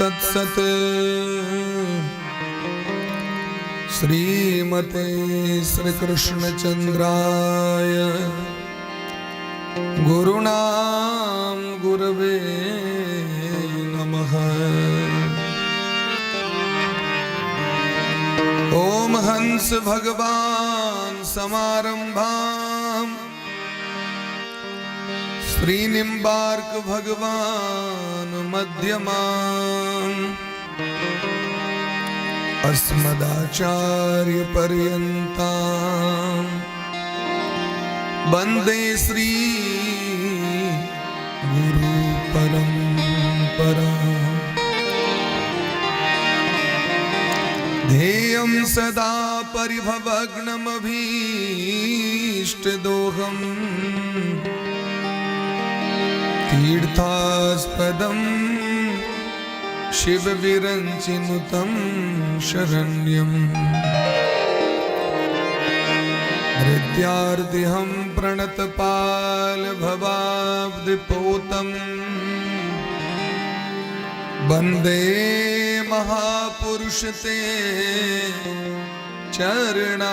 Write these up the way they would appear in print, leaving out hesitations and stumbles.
तत्सत्। श्रीमते श्री कृष्णचंद्राय गुरुणाम गुरवे नमः। ओम हंस भगवान समारंभाम श्री निम्बार्क भगवान मध्यमाम अस्मदाचार्य पर्यन्ताम वंदे श्री गुरु परंपरा। ध्येयं सदा परिभवग्नमभीष्टदोहम् तीर्थास्पदं शिवविरञ्चिनुतं शरण्यम्। हृद्यार्तिहं प्रणतपाल भवाब्धिपोतम् वंदे महापुरुषते चरणारविंद।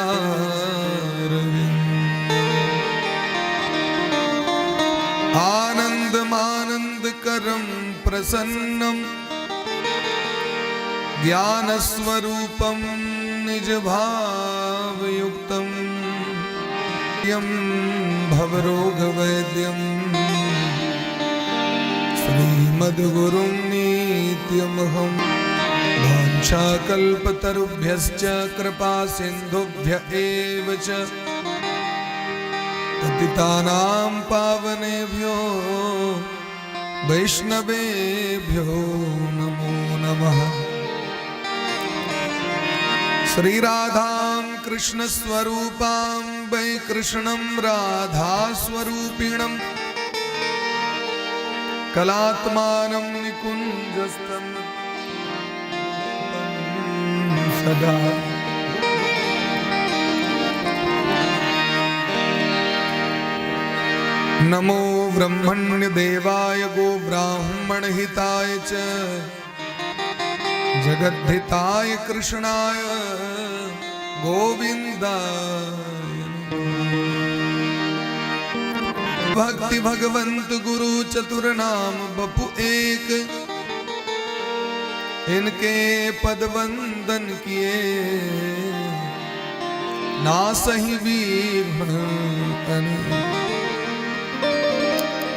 आनंदमानंदकरं प्रसन्नं ज्ञानस्वरूपं निजभावयुक्तं यं भवरोगवैद्यं श्रीमद्गुरुं नित्यमहं। वाञ्छाकल्पतरुभ्यश्च कृपा सिन्धुभ्य एव च पतितानां पावनेभ्यो वैष्णवेभ्यो नमो नमः। श्री राधां कृष्ण स्वरूपां वै कृष्णं राधा स्वरूपिणं कलात्मानं निकुञ्जस्थं सदा। नमो ब्रह्मण्य देवाय गो ब्राह्मण हिताय च जगद्धिताय कृष्णाय गोविंदाय। भक्ति भगवंत गुरु चतुर नाम बपु एक, इनके पद वंदन किए ना सही विघ्न अनेक।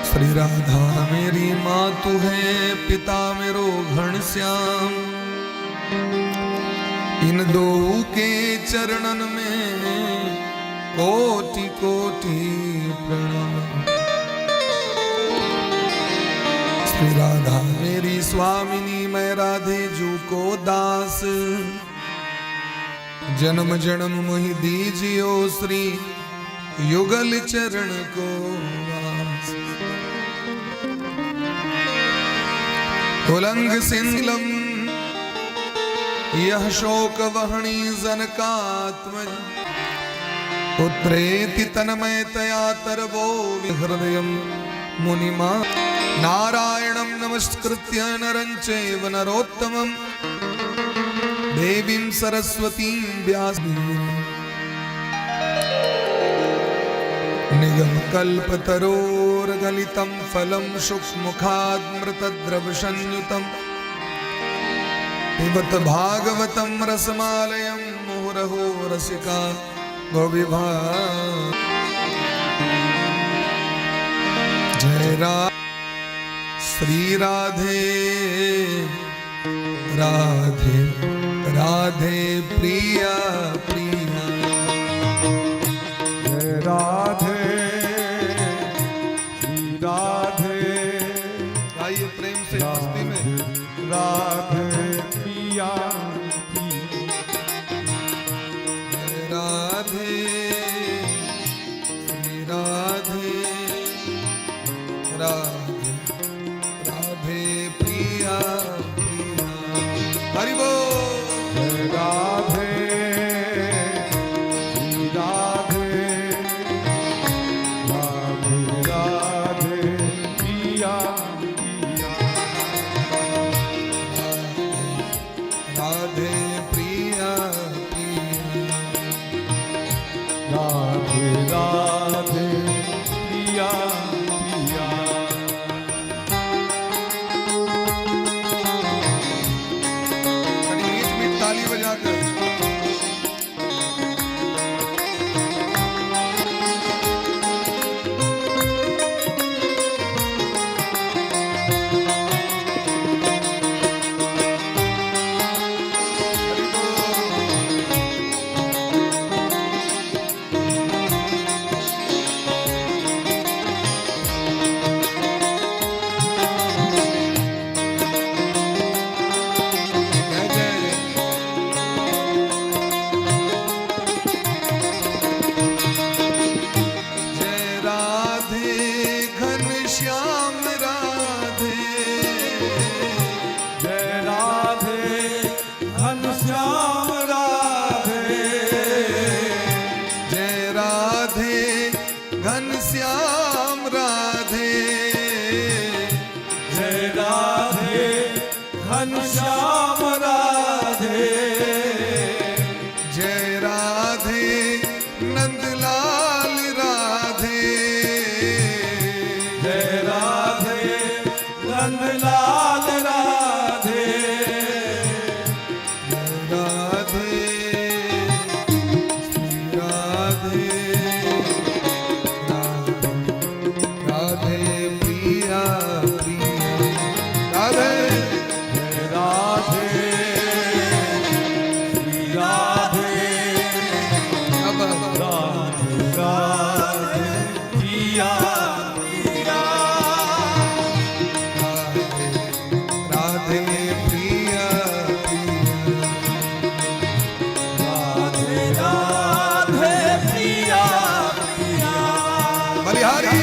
श्री राधा मेरी मातु है, पिता मेरो घनश्याम, इन दो के चरणन में कोटि कोटि प्रणाम। श्री राधा मेरी स्वामिनी, मैं राधे जू को दास, जन्म जन्म मोहि दीजियो श्री युगल चरण को वास। उलंग सिंगलम यह शोक वहणी जनकात्मज पुत्रेति तन्मयतया तरवो हृदयं मुनिमा। नारायणं नमस्कृत्य नरं चैव नरोत्तमं देवीं सरस्वतीं व्यास। निगमकल्पतरोर्गलितं फलं शुकमुखादमृतद्रवसंयुतं पिबत भागवतं रसमालयं मुहुरहो रसिका भुवि। जय रा श्री राधे राधे राधे प्रिया प्रिया। जय राधे श्री राधे। गाइए प्रेम से मस्ती में। राधे प्रिया प्रिया। जय राधे श्री राधे राधे राधे प्रिया प्रिया। हरि बोल। जय राधे श्री राधे राधे राधे प्रिया प्रिया। घनश्याम राधे। जय राधे नंदलाल राधे। जय राधे नंदलाल राधे। जय राधे श्री राधे राधे राधे प्रिया प्रिया राधे। जय राधे श्री राधे अब राधे राधे प्रिया प्रिया। राधे राधे प्रिया प्रिया। राधे राधे प्रिया प्रिया। बलिहारी।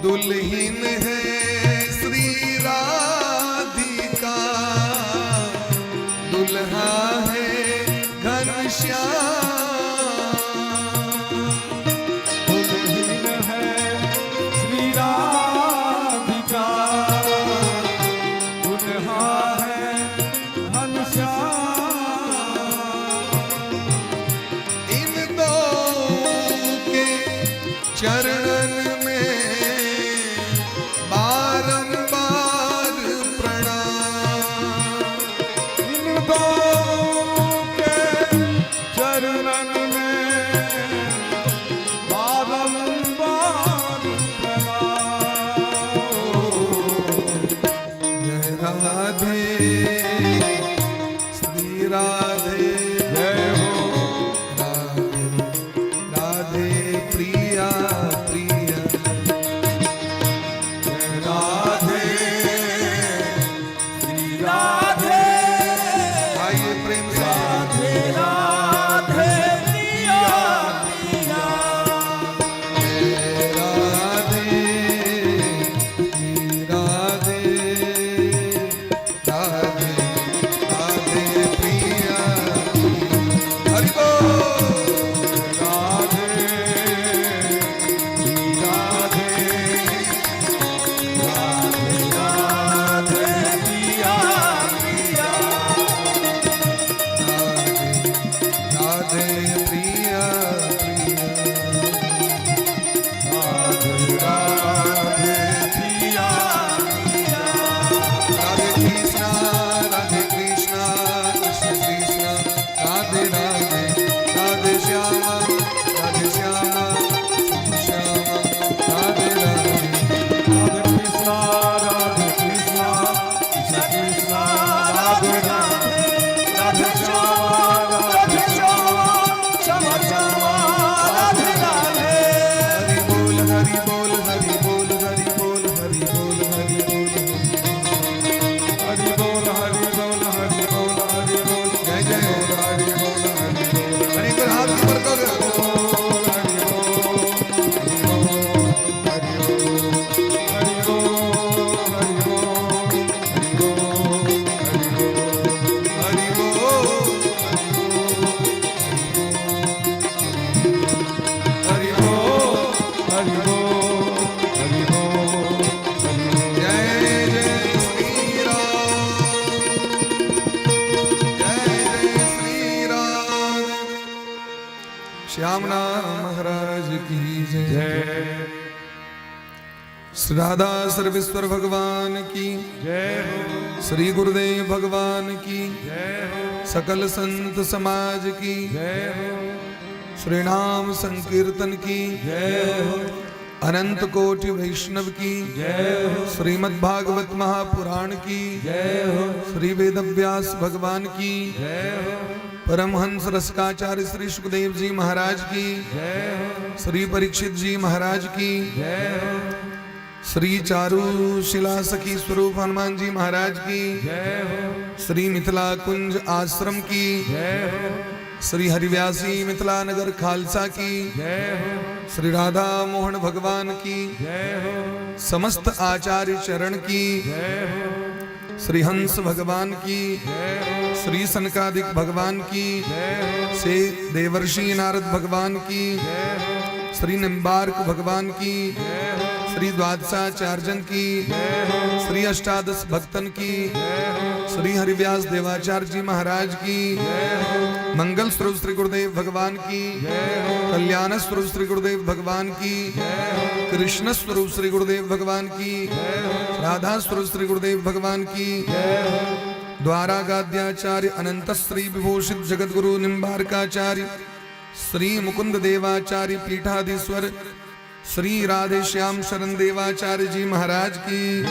दुल्हन है श्री राधिका, दुल्हा है घनश्याम। दुल्हन है श्री राधिका, दुल्हा है घनश्याम। इन दो के चरणन में बारंबार प्रणाम। इन दो के चरणन में बारंबार प्रणाम। जय राधे श्री राधे। जय हो। राधे राधे प्रिया प्रिया। जय राधे श्री राधे। आइए प्रेम से। राधे राधे प्रिया प्रिया। जय राधे श्री राधे राधे राधे प्रिया हरि बोल। राधे श्री राधे राधे राधे प्रिया प्रिया। राधे राधे प्रिया प्रिया। राधे राधे प्रिया प्रिया। राधे कृष्णा कृष्ण कृष्ण राधे राधे, राधे श्यामा राधे श्यामा श्याम राधे राधे। राधे कृष्णा कृष्ण कृष्ण राधे राधे, राधे श्यामा राधे श्यामा श्याम श्याम राधे राधे। हरि बोल हरि बोल हरि बोल हरि बोल हरि बोल हरि बोल। हरि बोल हरि बोल हरि बोल हरि बोल। जय जय। हरि बोल हरि बोल। हरि पर हाथ ऊपर करो। हरि बोल हरि बोल हरि बोल हरि बोल हरि बोल हरि बोल। हरि बोल हरि बोल हरि बोल हरि बोल हरि बोल। जय जय श्री राम, जय जय श्री राम। श्याम नाम महाराज की जय। जय। श्री राधा सर्वेश्वर भगवान की। जय हो। श्री गुरुदेव भगवान की। जय हो। सकल संत समाज की। जय हो। श्री नाम संकीर्तन की। जय हो। अनंत कोटि वैष्णव की। जय हो। श्रीमद् भागवत महापुराण की। जय हो। श्री वेदव्यास भगवान की। जय हो। परमहंस रसिकाचार्य श्री सुखदेव जी महाराज की जय हो। श्री परीक्षित जी महाराज की जय हो। श्री चारुशिला सखी स्वरूप हनुमान जी महाराज की जय हो। श्री मिथिला कुंज आश्रम की जय हो। श्री हरिव्यासी मिथिला नगर खालसा की जय हो। श्री राधा मोहन भगवान की जय हो। समस्त आचार्य चरण की जय हो। श्री हंस भगवान की जय हो। श्री सनकादिक भगवान की जय हो। श्री देवर्षि नारद भगवान की जय हो। श्री निम्बार्क भगवान की जय हो। श्री द्वादशाचार्यन की जय हो। श्री अष्टादश भक्तन की जय हो। श्री हरिव्यास देवाचार्य जी महाराज की जय हो। मंगल स्वरूप श्री गुरुदेव भगवान की जय हो। कल्याण स्वरूप श्री गुरुदेव भगवान की जय हो। कृष्ण स्वरूप श्री गुरुदेव भगवान की जय हो। राधा स्वरूप श्री गुरुदेव भगवान की जय हो। द्वारागाद्याचार्य अनंत श्री विभूषित जगतगुरु निम्बार्काचार्य श्री मुकुंद देवाचार्य पीठाधीश्वर श्री राधे श्याम शरण देवाचार्य जी महाराज की,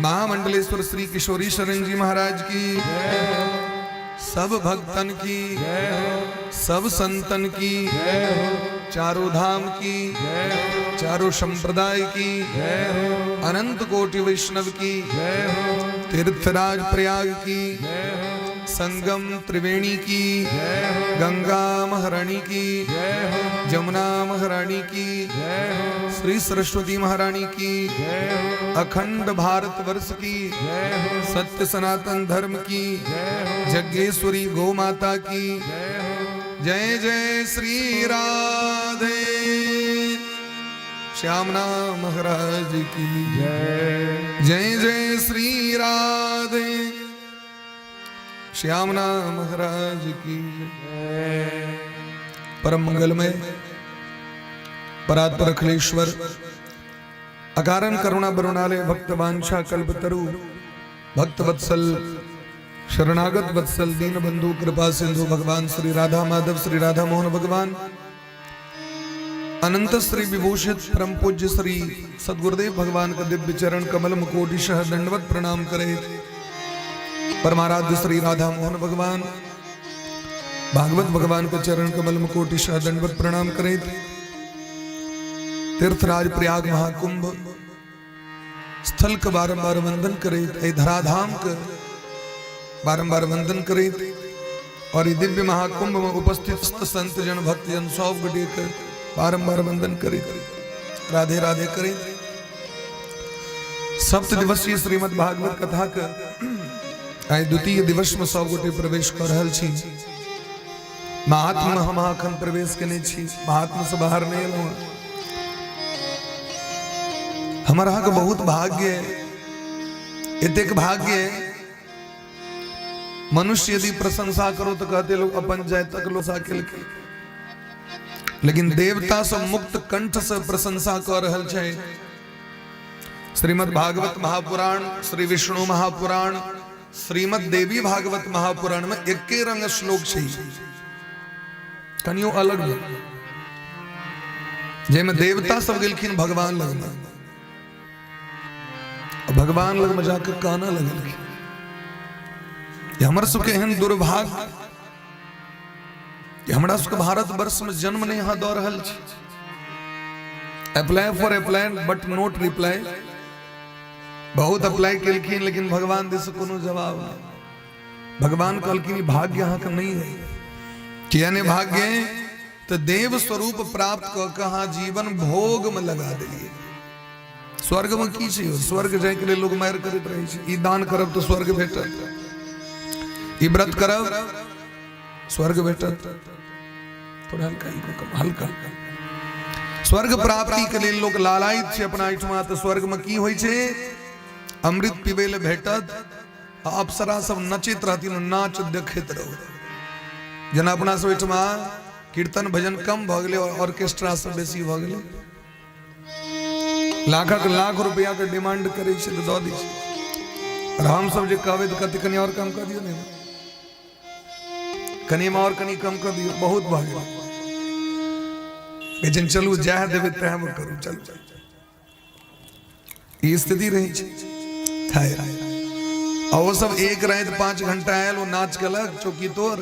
महामंडलेश्वर श्री किशोरी शरण जी महाराज की, सब भक्तन की, सब संतन की, चारों धाम की, चारों संप्रदाय की, अनंत कोटि वैष्णव की, तीर्थराज प्रयाग की, संगम त्रिवेणी की, गंगा महारानी की, जमुना महारानी की, श्री सरस्वती महारानी की, अखंड भारत वर्ष की, सत्य सनातन धर्म की, यज्ञेश्वरी गौ माता की जय जय श्री राधे श्याम नाम महाराज की जय। जय जय श्री राधे श्याम नाम महाराज की जय। परम मंगलमय परात्पर अखिलेश्वर अकारण करुणा बरुणालय भक्त वांछा कल्पतरु भक्त वत्सल शरणागत वत्सल दीन बंधु कृपा सिंधु भगवान श्री राधा माधव श्री राधा मोहन भगवान अनंत श्री विभूषित परम पूज्य श्री सदगुरुदेव भगवान का दिव्य चरण कमल मुकोटिशः दंडवत प्रणाम करे परमाराध्य श्री राधा मोहन भगवान भागवत भगवान का चरण कमल मुकोटिशः दंडवत प्रणाम करे तीर्थराज प्रयाग महाकुंभ स्थल के बारंबार वंदन करे, धराधाम के बारंबार वंदन करे और ये दिव्य महाकुंभ में उपस्थित संत जन भक्त जन सब गोटे के बारंबार वंदन करे, राधे राधे करे। सप्त दिवसीय श्रीमद् भागवत कथा के आइ द्वितीय दिवस में सब गोटे प्रवेश कर रहल छी। महात्म हम अखन प्रवेश केने छी, महात्म से बाहर नहीं एलहुँ। हमर अहाँके बहुत भाग्य, एतेक भाग्य मनुष्य यदि प्रशंसा करो तो कहते लोग अपन जाय तक लोग केलकै, लेकिन देवता सब मुक्त कंठ से प्रशंसा कर रहल छै। श्रीमद् भागवत महापुराण, श्री विष्णु महापुराण, श्रीमद् देवी भागवत महापुराण में एके रंग श्लोक छै, कनियो अलग नहीं, जाहिमे देवता सब गेलखिन भगवान लगमे, भगवान लगमे जाके कानऽ लगलखिन। हमर सबके एहन दुर्भाग्य कि हमरा सबके भारत वर्ष में जन्म नहीं यहाँ दऽ रहल छी। Apply for apply but not reply, बहुत अप्लाई केलखिन लेकिन भगवान दिस कोनो जवाब नहीं। भगवान कहलखिन ई भाग्य अहाँके नहीं है, किया नहीं भाग्य तो देव स्वरूप प्राप्त कऽ के अहाँ जीवन भोग में लगा देलियै। स्वर्ग में की छै, स्वर्ग जाय के लेल लोग मारि करैत रहै छै, ई दान करब तऽ स्वर्ग भेटत, ई व्रत करब स्वर्ग भेटत, थोड़ा हल्का इको कम, हल्का। स्वर्ग प्राप्ति के लेल लोग लालायित छै अपना एहिठमा, तऽ स्वर्ग में की होइ छै, अमृत पीबै लए भेटत आ अप्सरा सब नचैत रहथिन, नाच देखैत रहू। जेना अपना सब एहिठमा कीर्तन भजन कम भऽ गेलै और ऑर्केस्ट्रा सब बेसी भऽ गेलै, लाखक लाख रुपया के डिमांड करै छै तऽ दऽ दै छै, और हम सब जे कहबै तऽ कहतै कनि और कम कऽ दियौ ने, कनि और कनि कम कऽ दियौ, बहुत भऽ गेलै। लेकिन चलू जएह देबै तएह मे करू, चलू। ई स्थिति रहै छै। खैर आ ओ सब एक राति 5 घंटा आयल, ओ नाच केलक, चौकी तोड़,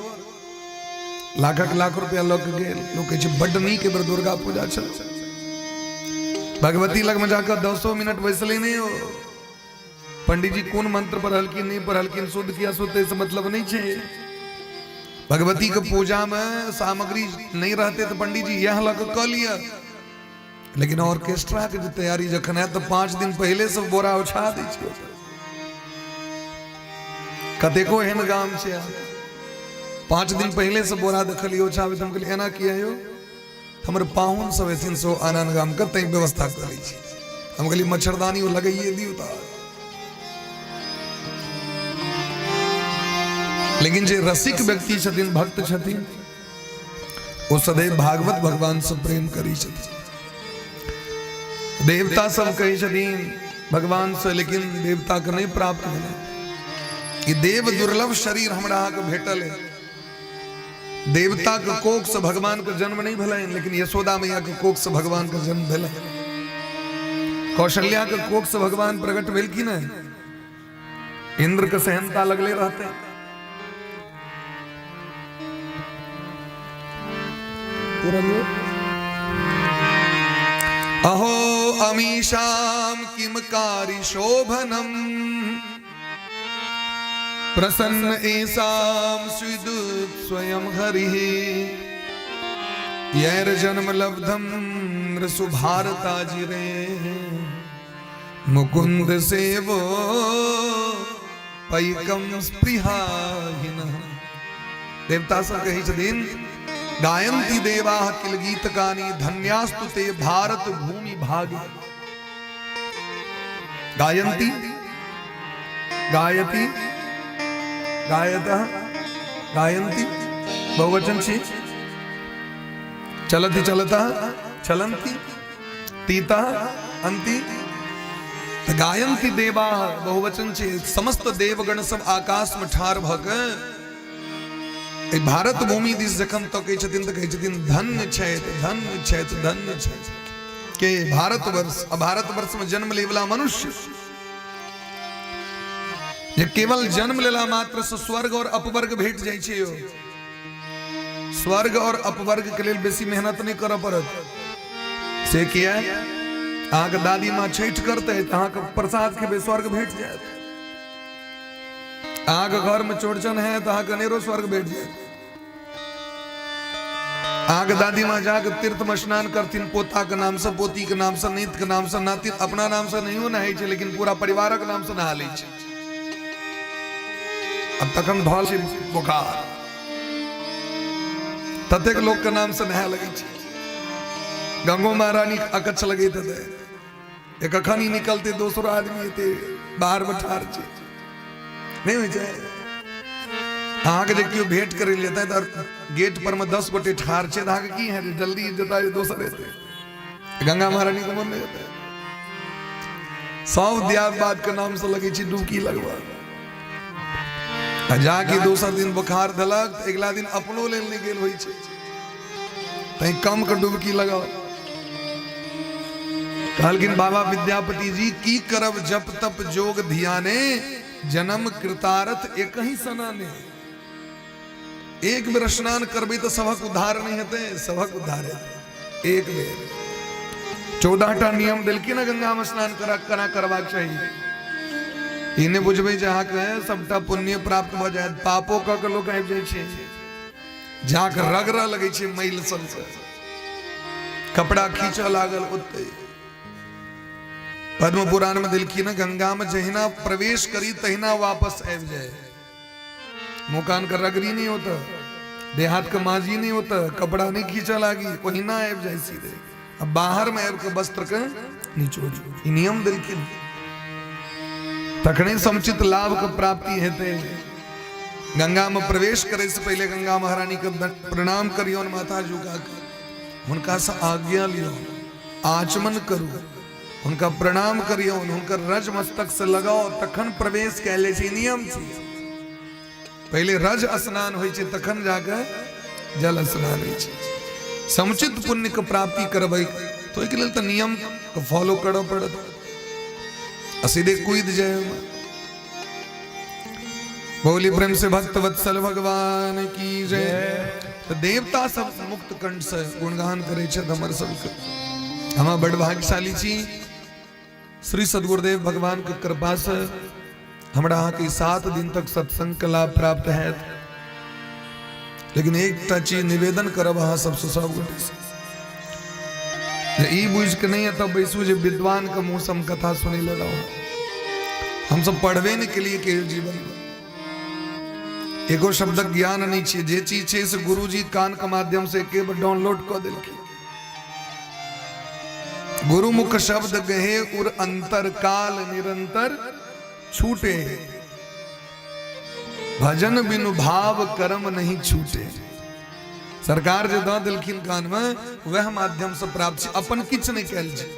लाखक लाख रुपया लऽ के गेल। लोक कहै छै बड्ड नीक एहि बेर दुर्गा पूजा छल। भगवती लगमे जाकऽ 10 मिनट बैसले नहि हो। पंडित जी कोन मंत्र पढ़लखिन नहि पढ़लखिन, शुद्ध कि अशुद्ध, से मतलब नहि छै। भगवती के पूजा में सामग्री नहीं रहते तो पंडित जी यह लऽ कऽ लिअ, लेकिन ऑर्केस्ट्रा के जे तैयारी जखन है तो 5 दिन पहले से बोरा उछा दै छै। कतेको एहन गाम छै, 5 दिन पहले से बोरा देखलियै ओछाबैत। हम कहलियै एना किया यौ? हमर पाहुन सब एथिन सो आन आन गाम के, तैं व्यवस्था करै छी। हम कहलियै मच्छरदानी ओ लगाइए दियौ तऽ। लेकिन जे रसिक व्यक्ति छथिन, भक्त छथिन, ओ सदैव भागवत भगवान से प्रेम करै छथिन। देवता सब कहै छथिन भगवान से, लेकिन देवता के नहीं प्राप्त भेलै। ई देव दुर्लभ शरीर हमरा अहाँके भेटल है। देवता के कोख से भगवान के जन्म नहीं भेलनि, लेकिन यशोदा मैया के कोख से भगवान के जन्म भेलनि। कौशल्या के कोख से भगवान प्रकट भेलखिन है। इंद्र के सहनता लगले रहते। अहो अमीषाम किम कारी शोभनम प्रसन्न ऐसाम स्विदुत स्वयं हरि यैर जन्म लब्धम नृसुभारता जिरे मुकुंद सेवो पैकम स्पृहाहीन। देवता सब कहै छथिन गायन्ति देवाः किल गीतकानि धन्यास्तु ते भारत भूमि भागे। गायन्ति गायति गायतः गायन्ति बहुवचन छी। चलति चलतः चलन्ति तीतः अंति तऽ गायन्ति देवाः बहुवचन छै। समस्त देवगण सब आकाश में ठाढ़ भऽ के एहि भारत भूमि दिस जखन तकै छथिन तऽ कहै छथिन धन्य छथि, धन्य छथि, धन्य छथि के भारतवर्ष। आ भारतवर्ष में जन्म लेवला मनुष्य जे केवल जन्म लेला मात्र से स्वर्ग और अपवर्ग भेट जाइ छै। यौ स्वर्ग और अपवर्ग के लेल बेसी मेहनत नहीं करऽ पड़त। से किया? अहाँके दादी माँ छठि करतै तऽ अहाँके प्रसाद खेबै, स्वर्ग भेट जायत। अहाँके घर में चौड़चन है तऽ अहाँके अनेरो स्वर्ग भेट जायत। अहाँके दादी माँ जाके तीर्थ में स्नान करथिन पोता के नाम से, पोती के नाम से, नाति के नाम से, नातिन अपना नाम से नहियो नहाय छै लेकिन पूरा परिवारक नाम से नहा लै छै। अब तखन धल छै बोखार, ततेक लोक के नाम से नहाय लगै छै। गंगो महारानी अकच्छ लगैत हेतै, एक अखन ही निकलते दोसरो आदमी एते बाहर में ठाढ़ छै। नहीं होइ छै? अहाँके जे केओ भेंट करै लए जेतै तऽ गेट पर में 10 गोटे ठाढ़ छै तऽ अहाँके की हेतै? जल्दी जेता जे दोसर एतै। गंगा महारानी के मन नहि हेतै। सब दियाद बाद के नाम से लगै छै डुबकी लगबा। आ जाके दोसर दिन बोखार देलक तऽ अगिला दिन अपनो लेल नहि गेल होइ छै, तैं कम के डुबकी लगाओ। कहलखिन बाबा विद्यापति जी की करब जप तप जोग धियाने, जन्म कृतारथ एक ही सनाने। एक बेर स्नान करबै तऽ सबक उद्धार नहि हेतै, सबक उद्धार हेतै एक बेर। 14 टा नियम देलखिन ने गंगा में स्नान करा केना करबाक चाही। ई नहि बुझबै जे अहाँके सबटा पुण्य प्राप्त भऽ जायत, पापो कऽ के लोक आबि जाइ छै, जाके रगड़ऽ लगै छै मैल सबसँ, कपड़ा खींचऽ लागल ओतै। पद्म पुराण में देलखिन ने गंगा में जहिना प्रवेश करी तहिना वापस आबि जाय। मुँह कान के रगड़ी नहीं होता, देहात के माजी नहीं होता, कपड़ा नहीं खींचा लागी, ओहिना आबि जाय सीधे। अब बाहर में आबि के वस्त्र के निचोड़ी, ई नियम देलखिन। तखने समुचित लाभ के प्राप्ति हेतै। गंगा में प्रवेश करे से पहले गंगा महारानी के प्रणाम करियौन, माथा झुका के हुनका से आज्ञा लियौन, आचमन करू, हुनका प्रणाम करियौन, हुनकर रज मस्तक से लगाओ, तखन प्रवेश कयल जाइ छै। नियम छै, पहिले रज स्नान होइ छै तखन जाके जल स्नान होइ छै। समुचित पुण्य के प्राप्ति करबै तऽ ओहिके लेल तऽ नियम के फॉलो करऽ पड़त। आ सीधे कूदि जाय ओहिमे। बोली प्रेम से भक्त वत्सल भगवान की जय। तऽ देवता सब मुक्त कंठ से गुणगान करै छथि हमर सबके। हम बड़ भाग्यशाली छी, श्री सदगुरुदेव भगवान के कृपा से हमरा अहाँके 7 दिन तक सत्संग के लाभ प्राप्त हैत। लेकिन एकटा चीज निवेदन करब अहाँ सबसँ, सब गोटे से, जे ई बुझि के नहि एतऽ बैसू जे विद्वान के मुँह से हम कथा सुनै लए रहू। हमसब पढ़बे नहि केलियै कहियो जीवन में, एगो शब्दक ज्ञान नहि छै। जे चीज छै से गुरुजी कान के माध्यम से एके बेर डाउनलोड कऽ देलखिन। गुरुमुख शब्द गहे उर अंतर काल निरंतर छूटे, भजन बिनु भाव कर्म नहीं छूटे। सरकार जे दऽ देलखिन कान में, वह माध्यम से प्राप्त छै, अपन किछु नहि कयल छै।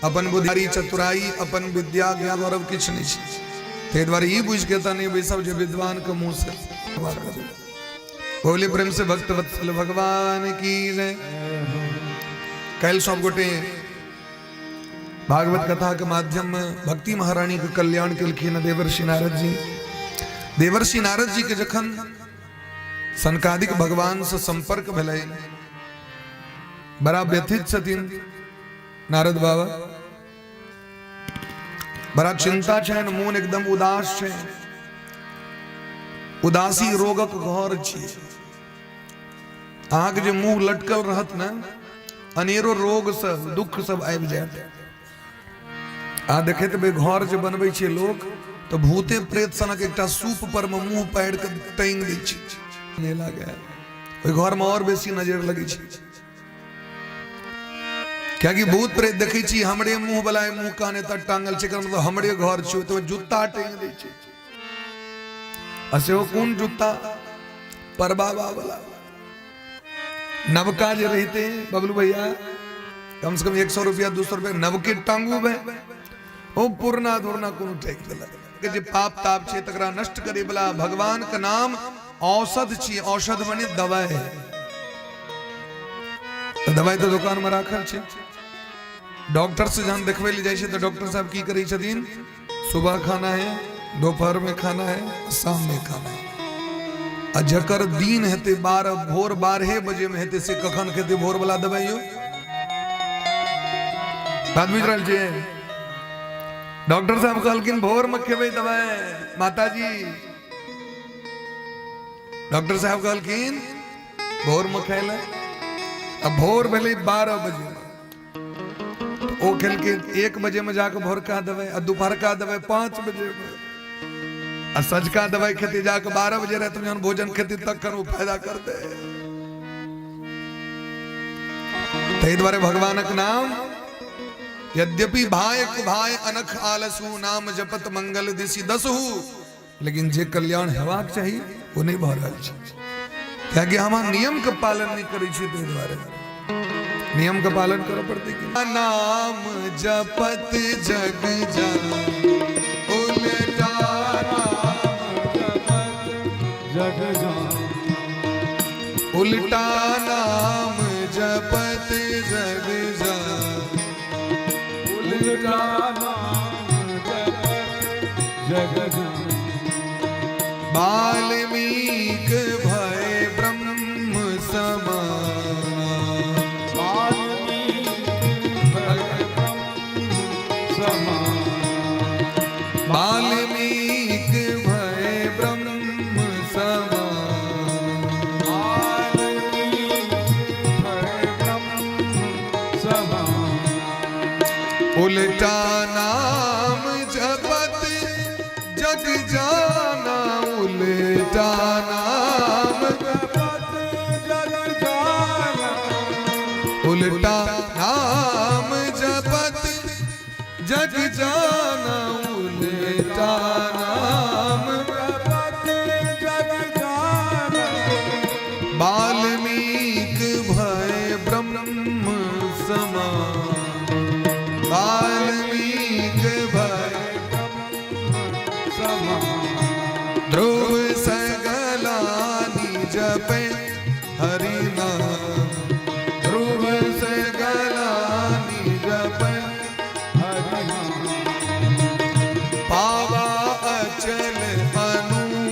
अपन बुद्धि चतुराई, अपन विद्या ज्ञान गौरव किछु नहि छै। ताहि दुआरे ई बुझि के तऽ नहि बैसब जे विद्वान के मुँह से। बोले प्रेम से भक्त वत्सल भगवान की जय। काल्हि सब गोटे भागवत कथा के माध्यम में भक्ति महारानी के कल्याण केलखिन देवर्षि नारद जी। देवर्षि नारद जी के जखन सनकादिक भगवान से संपर्क भेलै, बड़ा व्यथित छथिन नारद बाबा, बड़ा चिंता छनि, मोन एकदम उदास छै। उदासी रोगक घर छी। अहाँके जे मुंह लटकल रहत ने, अनेरो रोग सब दुख सब आबि जायत। अहाँ देखैत हेबै घर जे बनबै छै लोक तऽ भूते प्रेत सनक एकटा सूप पर मे मुंह पारि कऽ टांगि दै छै, नहि लागै ओहि घर मे और बेसी नजर लगै छै, कियाकि भूत प्रेत देखै छी हमरे मुंह वाला मुंह कान एतऽ टांगल छै, एकर मतलब हमरे घर छै, तऽ जूता टांगि दै छै। आ सेहो कोन जूता? परबाबा वाला नवका जे रहिते बबलू भैया, कम से कम 100 रुपया 200 रुपया नवके टांगू भे, ओ पुरना धुरना कोनो टांगि देलक। के जे पाप ताप छै तकरा नष्ट करे वाला भगवान के नाम औषध छी। औषध मने दवाई, तऽ दवाई तऽ दुकान में राखल छै। डॉक्टर से जहन देखबै लए जाइ छै तऽ डॉक्टर साहब की करै छथिन? सुबह खाना है, दोपहर में खाना है, शाम में खाना है। आ जकर दिन हेतै 12, भोर 12 बजे में हेतै, से कखन खेतै भोर वाला दवाइयो? बात बुझि रहल छियै? डॉक्टर साहब कहलखिन भोर में खेबै दवाई माताजी। डॉक्टर साहब कहलखिन भोर में खाय लए। आ भोर भेलै 12 बजे, ओ खेलके 1 बजे में जाके भोरका दवाई, आ दोपहरका दवाई 5 बजे में, आ सझका दवाई खेती जाके 12 बजे रात में जहन भोजन खेती तखन ओ फायदा करते। ताहि दुआरे भगवानक नाम यद्यपि भाय कुभाय अनख आलसु, नाम जपत मंगल दिशि दसहु, लेकिन जे कल्याण हेबाक चाही ओ नहि भऽ रहल छै, कियाकि हम नियम के पालन नहि करै छी। ताहि दुआरे नियम के पालन करऽ पड़तै कि नाम जपत जग जा उलटा नाम जपत जग जा उल्टा नाम जपत जग जा उल्टा नाम जपत जग जा वाल्मीक भय ब्रह्म समाना, वाल्मीकि भय ब्रह्म समान, वाल्मीक भय ब्रह्म समान, वाल्मीकि भय ब्रह्म समान, उल्टा नाम जपत जग जाना, उल्टा नाम जपत जग जाना, उल्टा नाम जपत जग जाना, उल्टा नाम जपत जग जाना, वाल्मीक भय ब्रह्म समान, वाल्मीक भय समान, ध्रुव सगलानी जपे हरि नाम, ध्रुव सगलानी जपे हरि नाम, पावा अचल अनूप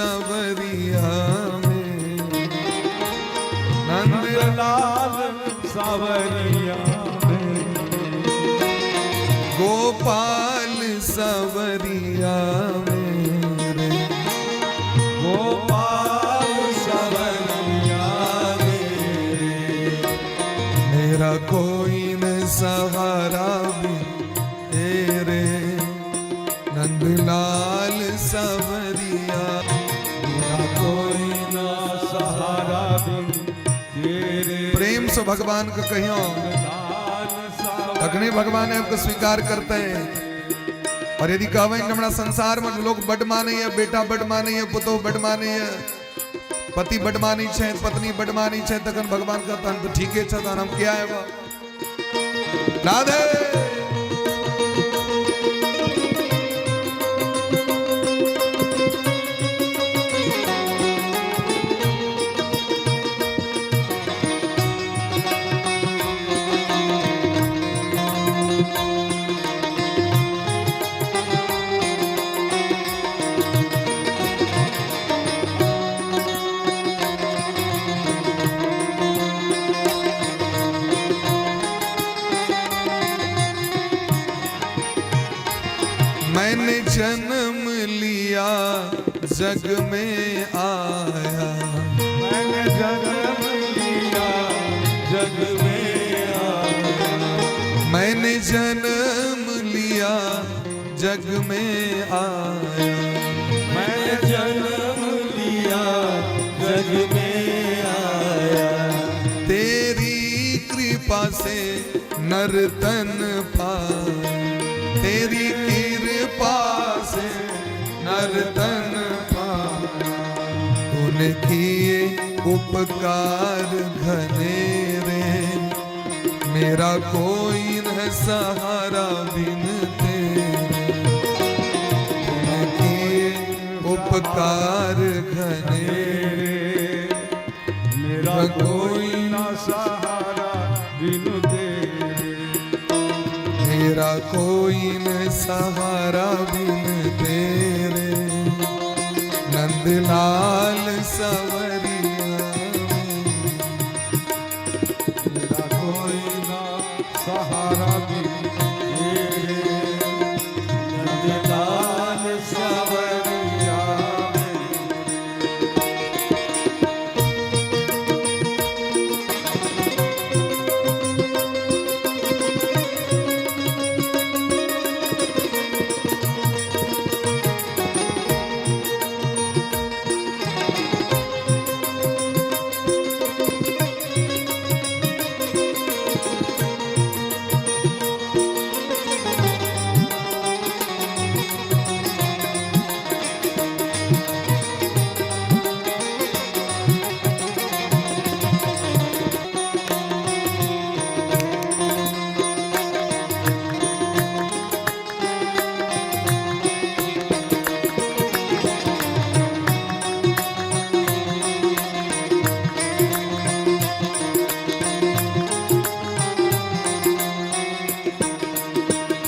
सवरिया में, नंद नंदलाल सावरिया मेरे, गोपाल सवरिया मेरे, गोपाल सावरिया मेरे, मेरा कोई न सहारा भी तेरे, नंदलाल सवरिया। मेरा कोई ना सहारा बिन तेरे, प्रेम से भगवान को कहियो, नंदलाल सावरिया। तखने भगवान आपको स्वीकार करते हैं। और यदि कहबे कि हमरा संसार में लोग बड माने है, बेटा बड माने है, पुतोह बड माने है, पति बड मानै छै, पत्नी बड मानै छै, तखन भगवान कहता तो ठीके छै, तहन हम किया आएब। राधे। मैंने जन्म लिया जग में आया, मैंने जन्म लिया जग में आया, मैंने जन्म लिया जग में आया, मैंने जन्म लिया जग में आया, तेरी कृपा से नर तन पाया, तेरी कृपा से नर तन पाया, तूने किए उपकार घनेरे, मेरा कोई न सहारा बिन तेरे, तूने किए उपकार घनेरे, मेरा कोई ना सहारा बिन तेरे, मेरा कोई न सहारा बिन तेरे, नंदलाल सवरिया। मेरा कोई ना सहारा बिन तेरे, नंदलाल सावरिया।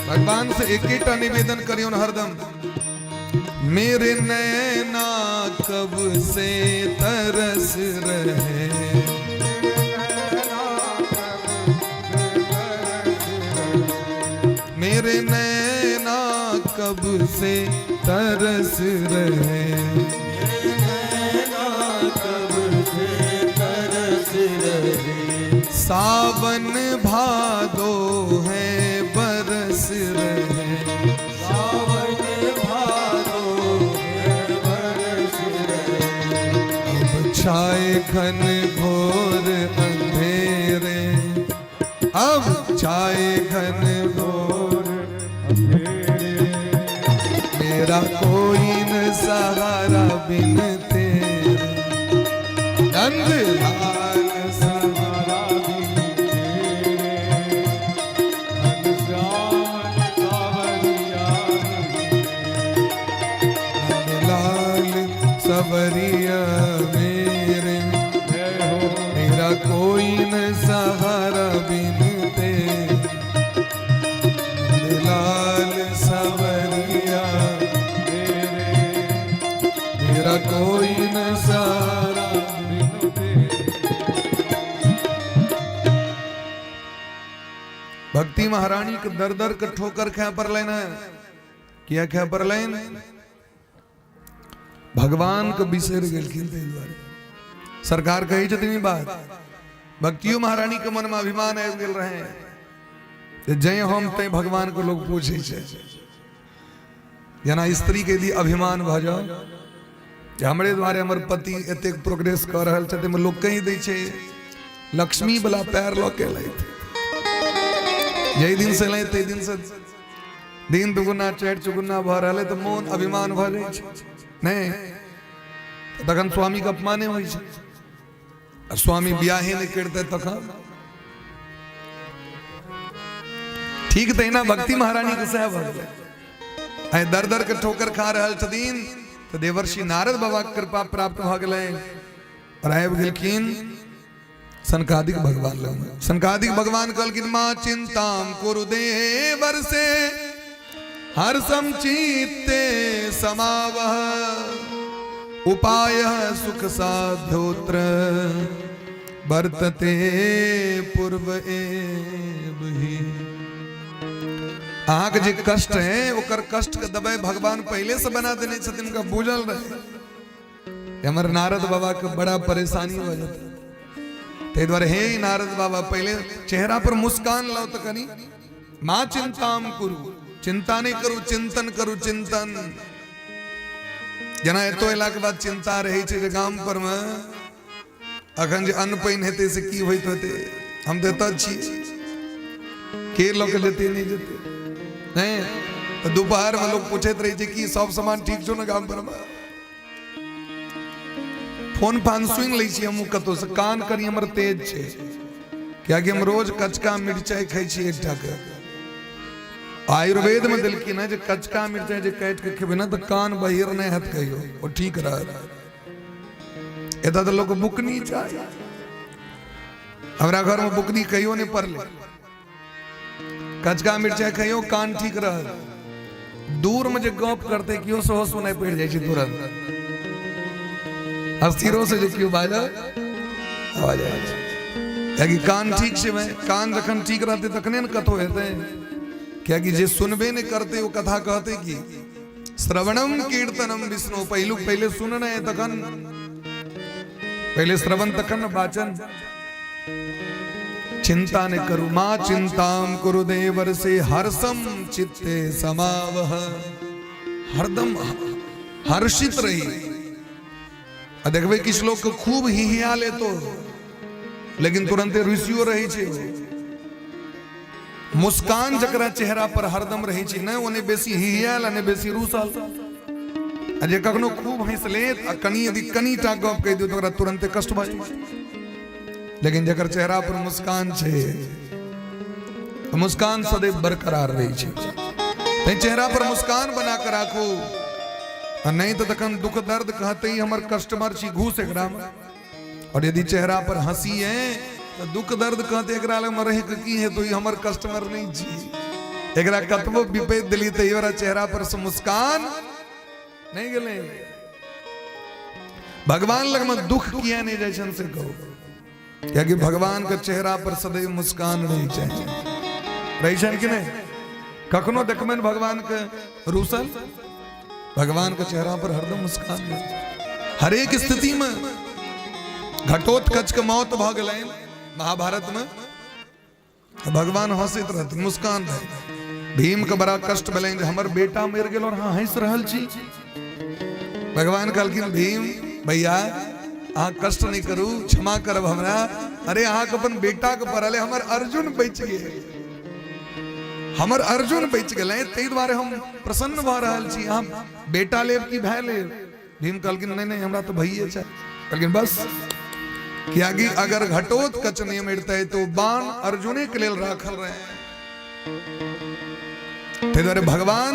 भगवान से एक ही टा निवेदन करियो हरदम, मेरे नैना कब से तरस रहे, मेरे नैना कब से तरस रहे, कब से तरस रहे, सावन भादो है बरस रहे, सावन भादो है बरस रहे, अब छाए घन घोर अंधेरे, अब छाए घन घोर अंधेरे, मेरा कोई न सहारा बिन तेरे, नंद लाल सहारा बिन तेरे, घनश्याम सावरिया। लाल सवरिया मेरे, जय हो। मेरा कोई न सहारा बिन तेरे, लाल सवरिया तेरे, मेरा कोई कोई न सहारा बिनु तेरे। भक्ति महारानी के दर दर के ठोकर खाए पड़लनि है। किया खाए पड़लनि? भगवान के बिसरि गेलखिन ताहि दुआरे। सरकार कहै छथिन ई बात। भक्तियो महारानी के मन में अभिमान आबि गेल रहे जे जै हम तै भगवान के लोग पूछै छै। जेना स्त्री के यदि अभिमान भऽ जाओ जे हमरे द्वारे हमर पति एतेक प्रोग्रेस कऽ रहल छथि, ताहिमे लोग कहि दै छै लक्ष्मी वाला पैर लऽ के एलथि, जाहि दिन से एलथि ताहि दिन से दिन दुगुना चारि चौगुना भऽ रहल है, तऽ मोन अभिमान भऽ जाइ छै। नहि तखन स्वामीके अपमाने होइ छै। आ स्वामी बियाहे नहि करतै तखन ठीक। तहिना भक्ति महारानी के सएह भऽ गेलै। आइ दर दर के ठोकर खा रहल छथिन तऽ देवर्षि नारद बाबा के कृपा प्राप्त भऽ गेलै और आबि गेलखिन सनकादिक भगवान लग। सनकादिक भगवान कहलखिन माँ चिंताम कुरु देवर से हर्षम चित्ते समावह उपाय सुख साध्योत्र वर्तते पूर्व एव ही। अहाँके जे कष्ट है ओकर कष्ट के दबाई भगवान पहले से बना देने छथिन, हुनका बुझल रहे हमर नारद बाबा के बड़ा परेशानी भऽ जेतै। ताहि दुआरे हे नारद बाबा पहले चेहरा पर मुस्कान लाओ तऽ कनी माँ चिंताम करू, चिंता नहीं करू, चिंतन करू, चिंतन। जेना एतो अयलाके बाद चिंता रहै छै जे गाम पर मे अखन जे अन्न पानि हेतै से की होइत हेतै, हम तऽ एतऽ छी, के लऽ के जेतै नहि जेतै। नहि तऽ दुपहरमे लोक पूछैत रहै छै कि सब सामान ठीक छौ ने गाम पर मे। फोन फान सुनि लै छी हमहूँ कतहुसँ, कान कनि हमर तेज छै कियाकि हम रोज कचका मिरचाइ खाइ छी एकटा के। आयुर्वेद में देलखिन हँ जे कचका मिरचाइ जे काटि के खेबै ने तऽ कान बहिर नहि हैत कहियो, ओ ठीक रहत। एतऽ तऽ लोक बुकनी चाही, हमरा घरमे बुकनी कहियो नहि पड़लै। कचका मिरचाइ खइयो कान ठीक रहत। दूर में जे गप करते केओ सेहो सुनाइ पड़ि जाइ छै तुरंत, अस्थिरो से जे केओ बाजल आवाज आबै छै, कियाकि कान ठीक छै भाई। कान जखन ठीक रहतै तखने ने कथो हेतै, कियाकि जे सुनबे नहि करतै ओ कथा कहतै की। श्रवणम कीर्तनम विष्णु, पहिलुक पहिले सुनना है तखन, पहिले श्रवण तखन ने वाचन। चिंता न करू मां चिंताम कुरु देवर से हर्षम चित्ते समावह, हरदम हर्षित रही। आ देखबै किछु लोग के खूब हिहिया लेतो लेकिन तुरंते रुसियो रहै छै। मुस्कान जकरा चेहरा पर हरदम रहै छै ने, ओ नहि बेसी हिहियाल आ नहि बेसी रूसल। आ जे कखनो खूब हँसि लेत आ कनि यदि कनि टा गप कहि दियौ तऽ ओकरा तुरंते कष्ट भऽ जाइ छै। लेकिन जकर चेहरा पर मुस्कान छै, मुस्कान सदैव बरकरार रहै छै। तैं चेहरा पर मुस्कान बना के राखू, आ नहीं तऽ तखन दुख दर्द कहते ही हमर कस्टमर छी, घूस एकरामे। और यदि चेहरा पर हंसी है तो दुख दर्द कहते एकरा लग में रह के की है, तो ई हमर कस्टमर नहीं छी। एकरा कतबो विपैत दिली तो ई चेहरा पर से मुस्कान नहीं गेलै। भगवान लग में दुख किया नहीं जाइ छन से कहू, कियाकि भगवान के चेहरा पर सदैव मुस्कान रही छै, रही छन कि नहीं? कखनो देखबनि भगवान के रूसल? भगवान के चेहरा पर हरदम मुस्कान रहे छै। हरेक स्थिति में घटोत्कच के मौत भऽ गेलनि महाभारत में, भगवान हंसैत रहथिन, मुस्कान रहे। भीम के बड़ा कष्ट भेलनि जे हमर बेटा मरि गेल और अहाँ हंसि रहल छी। भगवान कहलखिन भीम भैया अहाँ कष्ट नहीं करू, क्षमा करब हमरा। अरे अहाँके अपन बेटा के पड़ल है, हमर अर्जुन बचि गेल, हमर अर्जुन बचि गेलै, ताहि दुआरे हम प्रसन्न भऽ रहल छी। अहाँ बेटा लेब कि भाय लेब? भीम कहलखिन नहीं नहीं हमरा तो भैये छै। कहलखिन बस, कियाकि अगर घटोत्कच नहीं मरते तो बाण अर्जुने के लेल राखल रहे। ताहि दुआरे भगवान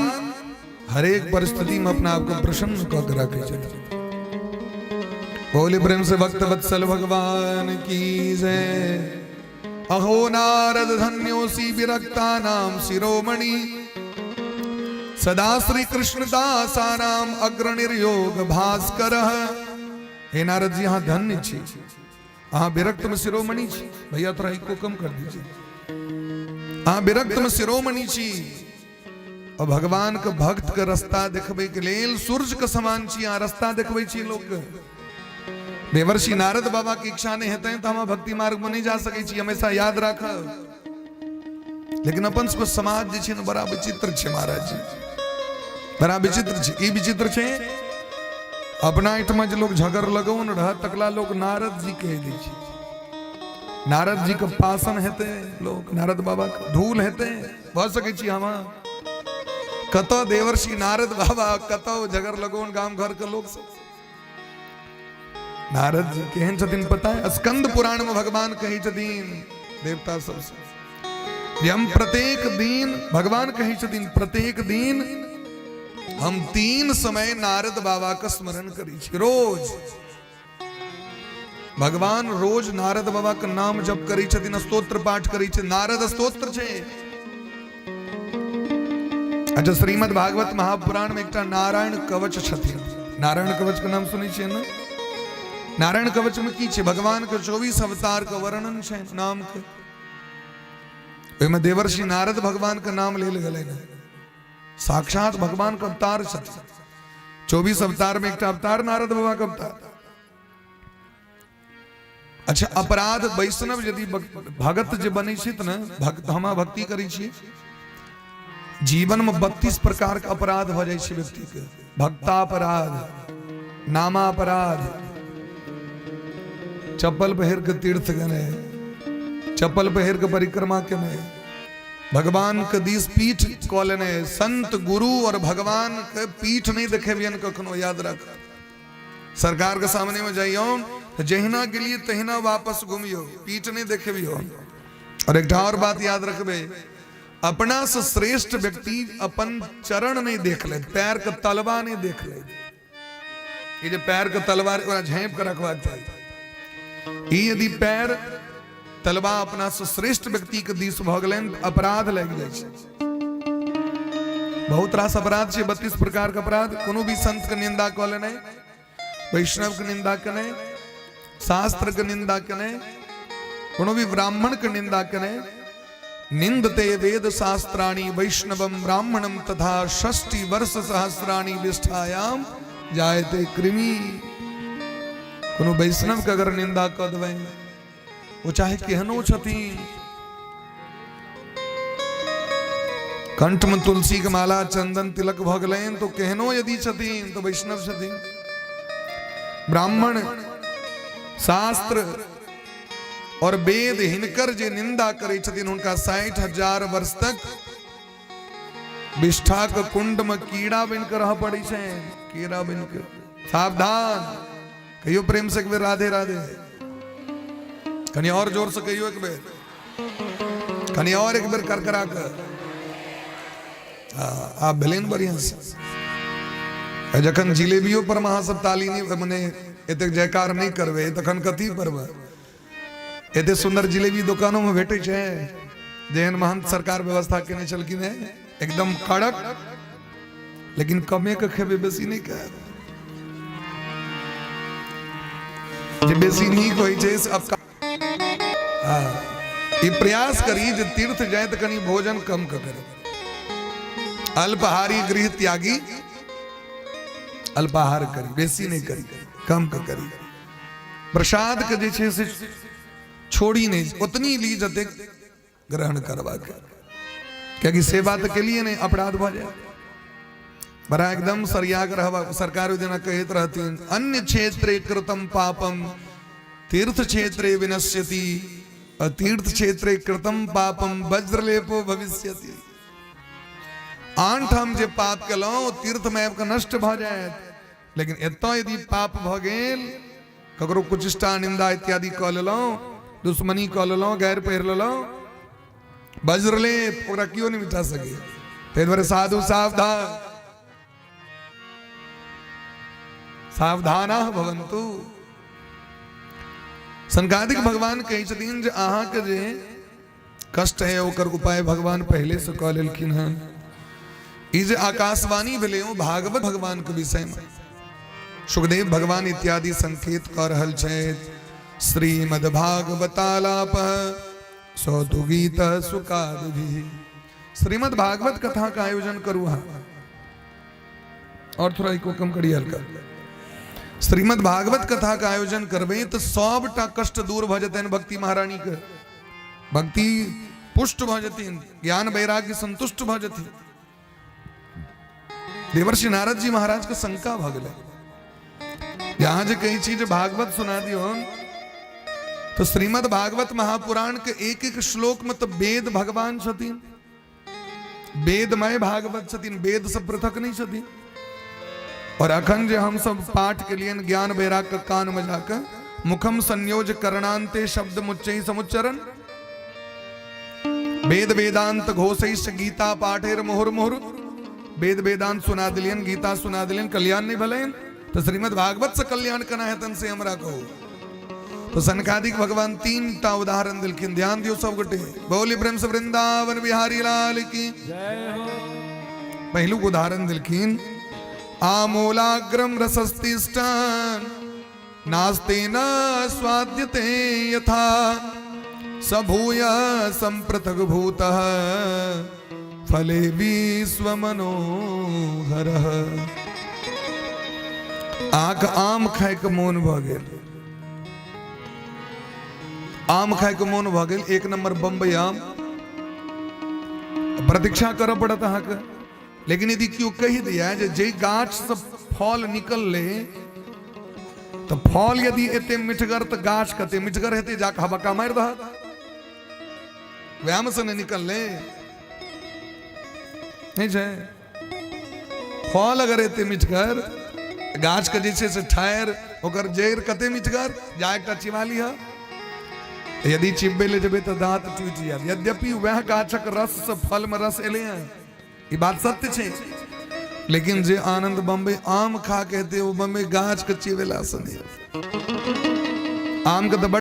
हरेक परिस्थिति में अपना आपके प्रसन्न कऽ के रखै छथिन। बोले प्रेम से भक्त वत्सल भगवान की जय। अहो नारद धन्योसी विरक्ता नाम शिरोमणि, सदा श्री कृष्ण दासानाम अग्रणीर्योग भास्कर। हे नारद जी, अहाँ धन्य छी, अहाँ विरक्त में शिरोमणि छी। भैया थोड़ा इको कम कर दीजिए। अहाँ विरक्त में शिरोमणि छी और भगवान के भक्त के रास्ता देखबै के लेल सूर्य के समान छी। अहाँ रास्ता देखबै छी लोक के। देवर्षि नारद बाबा के इच्छा नहीं हेतै तो हम भक्ति मार्ग में नहीं जा सकै छी, हमेशा याद राखब। लेकिन अपन सबके समाज जे छै ने बड़ा विचित्र छै महाराज जी, बड़ा विचित्र छै। की विचित्र छै? अपना एहिठमा जे लोग झगड़ लगौन रह तकला लोग नारद जी कहि दै छै। नारद जी के पासन हेतै लोग, नारद बाबा के धूल हेतै, भऽ सकै छी हम कतऽ देवर्षि नारद बाबा, कतऽ झगड़ लगौन गाम घर के लोग सब। नारद जी केहन छथिन पता है? स्कंद पुराण में भगवान कहै छथिन देवता सबसे जे हम प्रत्येक दिन, भगवान कहै छथिन प्रत्येक दिन हम 3 समय नारद बाबा के स्मरण करै छी। रोज भगवान रोज नारद बाबा के नाम जप करै छथिन, स्तोत्र पाठ करै छथिन। नारद स्तोत्र छै। अच्छा, श्रीमद् भागवत महापुराण में एकटा नारायण कवच छथिन। नारायण कवच के नाम सुनै छियै ने? नारायण कवच में की छै? भगवान के 24 अवतार के वर्णन छै नाम के। ओहिमे देवर्षि नारद भगवान के नाम लेल गेलै ने, साक्षात भगवान के अवतार छथिन। 24 अवतार में एकटा अवतार नारद बाबा के अवतार। अच्छा, अपराध वैष्णव यदि भगत जे बनै छै ने, भक्त हम भक्ति करै छियै, जीवन में 32 प्रकार के अपराध भऽ जाइ छै व्यक्ति के। भक्तापराध, नामापराध, चप्पल पहिर के तीर्थ गेने, चप्पल पहिर के परिक्रमा केने, भगवान के दिस पीठ कऽ लेने, संत गुरु और भगवान के पीठ नहीं देखेबियन कखनो, याद रख। सरकार के सामने में जाइयो तो जहिना गेलिए तहिना वापस घुमियो, पीठ नहीं देखेबियो। और एक और बात याद रखबे, अपना से श्रेष्ठ व्यक्ति अपन चरण नहीं देख ले, पैर के तलवा नहीं देख ले। ये जे पैर के तलवा ओकरा झाँपि के रखबाक चाही। ई यदि पैर तलवा अपना से श्रेष्ठ व्यक्ति के दिस भऽ गेलनि, अपराध लागि जाइ छै। बहुत रास अपराध छै, 32 प्रकार के अपराध। कोनो भी संत के निंदा कऽ लेनाइ, वैष्णव के निंदा केनाइ, शास्त्र के निंदा केनाइ, कोनो भी ब्राह्मण के निंदा केनाइ। निंदते वेद शास्त्राणि वैष्णवम ब्राह्मणम तथा षष्टि वर्ष सहस्राणि विष्ठायाम जायते कृमि। कोनो वैष्णव के अगर निंदा कऽ देबै, ओ चाहे केहनो छथिन, कंठ में तुलसी के माला चंदन तिलक भऽ गेलनि तो केहनो यदि छथिन तो वैष्णव छथिन। ब्राह्मण, शास्त्र और वेद हिनकर जे निंदा करै छथिन, हुनका 60,000 वर्ष तक विष्ठा के कुंड में कीड़ा बन के रह पड़ै छै, कीड़ा बन के। सावधान। कहियो प्रेम से एक बेर राधे राधे, कनि और जोर से कहियो एक बेर, कनि और एक बेर करकरा के। आब भेलै ने बढ़िया से। जखन जिलेबियो पर अहाँ सब ताली नहीं, मने एतेक जयकार नहीं करबै, तखन कथी परबै? एते सुंदर जिलेबी दुकानों में भेटै छै, जेहन महंत सरकार व्यवस्था केने छलखिन हेँ, एकदम कड़क, लेकिन कमे के खेबै, बेसी नहीं खायब। जे बेसी नीक होइ छै से अब हाँ, ई प्रयास करी जे तीर्थ जाए तऽ कनि भोजन कम के करी। अल्पहारी गृह त्यागी अल्पाहार करी, बेसी नहीं करी, कम के करी। प्रसाद के जे छै से छोड़ी नहीं, उतनी ली जतेक ग्रहण करबाक, कियाकि सेवा तऽ केलिए नहीं, अपराध भऽ जाए बड़ा। एकदम सरिया के रहबा। सरकार ओहि दिना कहैत रहथिन, अन्य क्षेत्रे कृतम पापम तीर्थ क्षेत्रे विनश्यति, तीर्थ क्षेत्रे कृतम पापम वज्रलेपो भविष्यति। आन ठाम जे पाप केलहुँ तीर्थ में आबि कऽ नष्ट भऽ जायत, लेकिन एतऽ यदि पाप भऽ गेल, ककरो कुचिष्टा निंदा इत्यादि कऽ लेलहुँ, दुश्मनी कऽ लेलहुँ, गैर पहिर लेलहुँ, वज्रलेप ओकरा केओ नहि मिटा सकैए। ताहि दुआरे साधु सावधान, सावधाना भवन्तु। सनकादिक भगवान कहै छथिन जे अहाँके जे कष्ट है ओकर उपाय भगवान पहले से कऽ लेलखिन हन। ई जे आकाशवाणी भेलै ओ भागवत भगवान के विषय में। सुखदेव भगवान इत्यादि संकेत कऽ रहल छथि। श्रीमद् भागवतालाप सौतु गीत सुकादि। श्रीमद् भागवत कथा का आयोजन करू अहाँ। और थोड़ा इको कम करिए हल्का। श्रीमद् भागवत कथा का आयोजन करबै तऽ सबटा कष्ट दूर भऽ जेतनि भक्ति महारानी के, भक्ति पुष्ट भऽ जेथिन, ज्ञान वैराग्य संतुष्ट भऽ जेथिन। देवर्षि नारद जी महाराज के शंका भऽ गेलै, यहाँ जे कहै छी जे भागवत सुना दियौ तो श्रीमद् भागवत महापुराण के एक एक श्लोक में तो वेद भगवान छथिन, वेदमय भागवत छथिन, वेद से पृथक नहीं छथिन। और अखन जे हम सब पाठ के लिए ज्ञान वैराग के कान में जाकर मुखम संयोज करणांते शब्द मुच्चै समुच्चरण वेद वेदांत घोषैश्च गीता पाठेर मुहुर मुहुर, वेद वेदांत सुना दिलियन, गीता सुना दिलियन, कल्याण नहीं भले तो श्रीमद् भागवत से कल्याण कना हेतन से हमरा कहू। तो सनकादिक भगवान तीन टा उदाहरण दिलखिन, ध्यान दियो सब गोटे। बोली प्रेम से वृंदावन बिहारी लाल की जय हो। पहलू उदाहरण दिलखिन, आमूलाग्रम रसस्तिष्ठन नास्ते न स्वाद्यते यथा सभूय संपृथक भूतः फले विश्व मनोहर। आक आम खाय के मोन भ गेल, आम खाय के मोन भ गेल, एक नंबर बम्बई आम, प्रतीक्षा करऽ पड़त अहाँके। लेकिन यदि केओ कहि दिया जे जे गाछ से फल निकलले तो फल यदि एते मिठगर तो गाछ कते मिठगर हेतै, जाके हबक्का मारि दहक, वएह से नहि निकलले नहीं छै। फल अगर एते मिठगर, गाछ के जे छै से ठारि ओकर जड़ि कते मिठगर, जा एकटा चिबा लिह, यदि चिबे ले जेबै तऽ दांत टूटि जायत। यद्यपि वएह गाछक रस से फल में रस एलै हँ, ई बात सत्य छै, लेकिन जे आनंद बम्बई आम खा के हेतै ओ बम्बई गाछ के चिबेला से नहि। आम के तऽ